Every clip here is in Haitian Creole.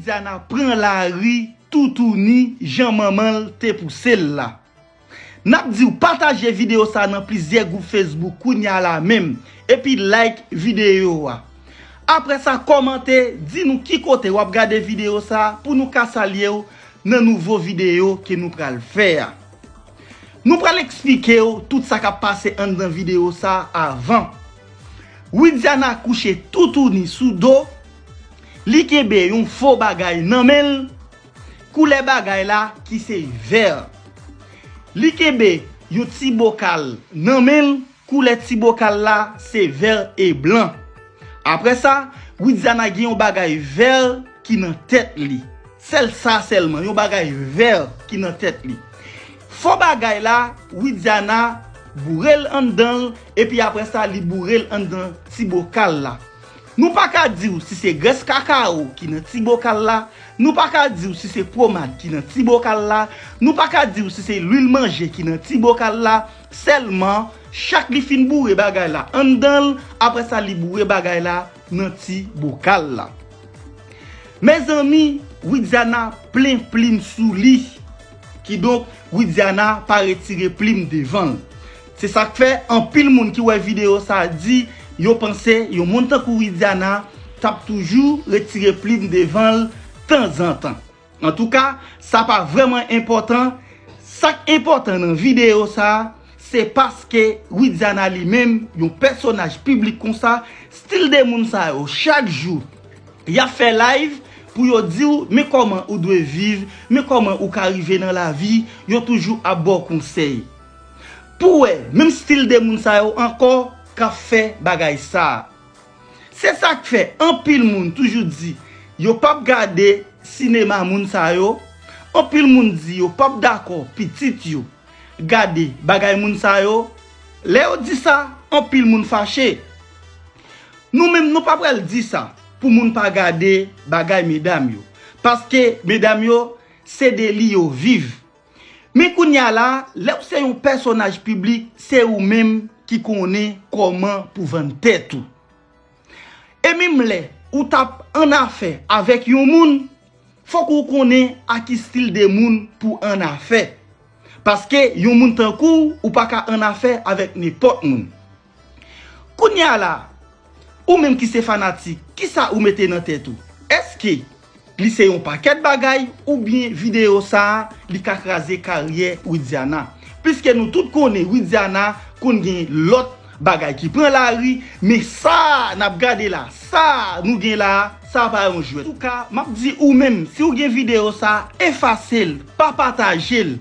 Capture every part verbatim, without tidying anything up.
Widiana pran lari toutouni jan manman l te pouse l la. N ap di w pataje videyo sa nan plizyè gwoup Facebook kounye a la menm, epi like videyo a. Apre sa, kòmante, di nou ki kote w ap gade videyo sa pou nou ka salye w nan nouvo videyo ke nou pral fè a. Nou pral eksplike w tout sa k ap pase anndan videyo sa avan. Widiana kouche toutouni sou do, li kenbe yon fo bagay nan men l, koulè bagay la ki se vè. Li kenbe yon ti bokal nan men l, koulè ti bokal la se vè e blan. Apre sa, Widiana gen yon bagay vè ki nan tèt li. Sèl sa sèlman, yon bagay vè ki nan tèt li. Fo bagay la, Widiana boure l anndan l, epi apre sa, li boure l anndan ti bokal la. Nou pa ka di w si se grès kakawo ki nan ti bokal la, nou pa ka di w si se pwomad ki nan ti bokal la, nou pa ka di w si se lwil manje ki nan ti bokal la, sèlman, chak li fin boure bagay la anndan l, apre sa, li boure bagay la nan ti bokal la. Mezanmi, Widiana plen plim sou li. Kidonk, Widiana pa retire plim devan l. Se sa k fè anpil moun ki wè videyo sa di yo panse yon moun tankou Widiana t ap toujou retire plim devan l tanzantan. Antouka, sa pa vrèman enpòtan. Sa k enpòtan nan videyo sa, se paske Widiana li menm, yon pèsonaj piblik konsa, stil de moun sa yo, chak jou, y ap fè live pou yo di w, men kòman ou dwe viv, men kòman ou ka rive nan lavi, yo toujou ap ba w konsèy. Pou w wè, menm stil de moun sa yo ankò k ap fè bagay sa. Se sa k fè anpil moun toujou di yo p ap gade sinema moun sa yo, anpil moun di yo p ap dakò pitit yo gade bagay moun sa yo. Lè yo di sa, anpil moun fache. Nou menm, nou pa pral di sa pou moun pa gade bagay medam yo. Paske medam yo, se de li yo viv. Men kounye a la, lè w se yon pèsonaj piblik, se ou menm ki konnen kòman pou vann tèt ou. E menm lè ou t ap annafè avèk yon moun, fòk ou konnen a ki stil de moun pou annafè. Paske yon moun tankou w, ou pa ka annafè avèk nenpòt moun. Kounye a la, ou menm ki se fanatik, kisa ou mete nan tèt ou? Èske li se yon pakèt bagay, oubyen videyo sa a, li ka kraze karyè Widiana? Piske nou tout konnen Widiana konn gen lòt bagay ki pran lari, men sa n ap gade la, sa nou gen la, sa pa yon jwèt. Antouka, m ap di ou menm, si w gen videyo sa, efase l, pa pataje l.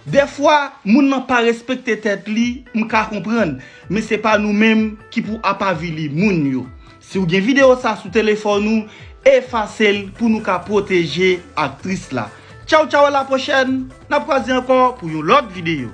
Dèfwa, moun nan pa respekte tèt li, m ka konprann, men se pa nou menm ki pou ap avili moun yo. Si w gen videyo sa sou telefòn ou, efase l pou nou ka pwoteje aktris la. Tchaw tchaw, a la pwochèn, n ap kwaze ankò pou yon lòt videyo.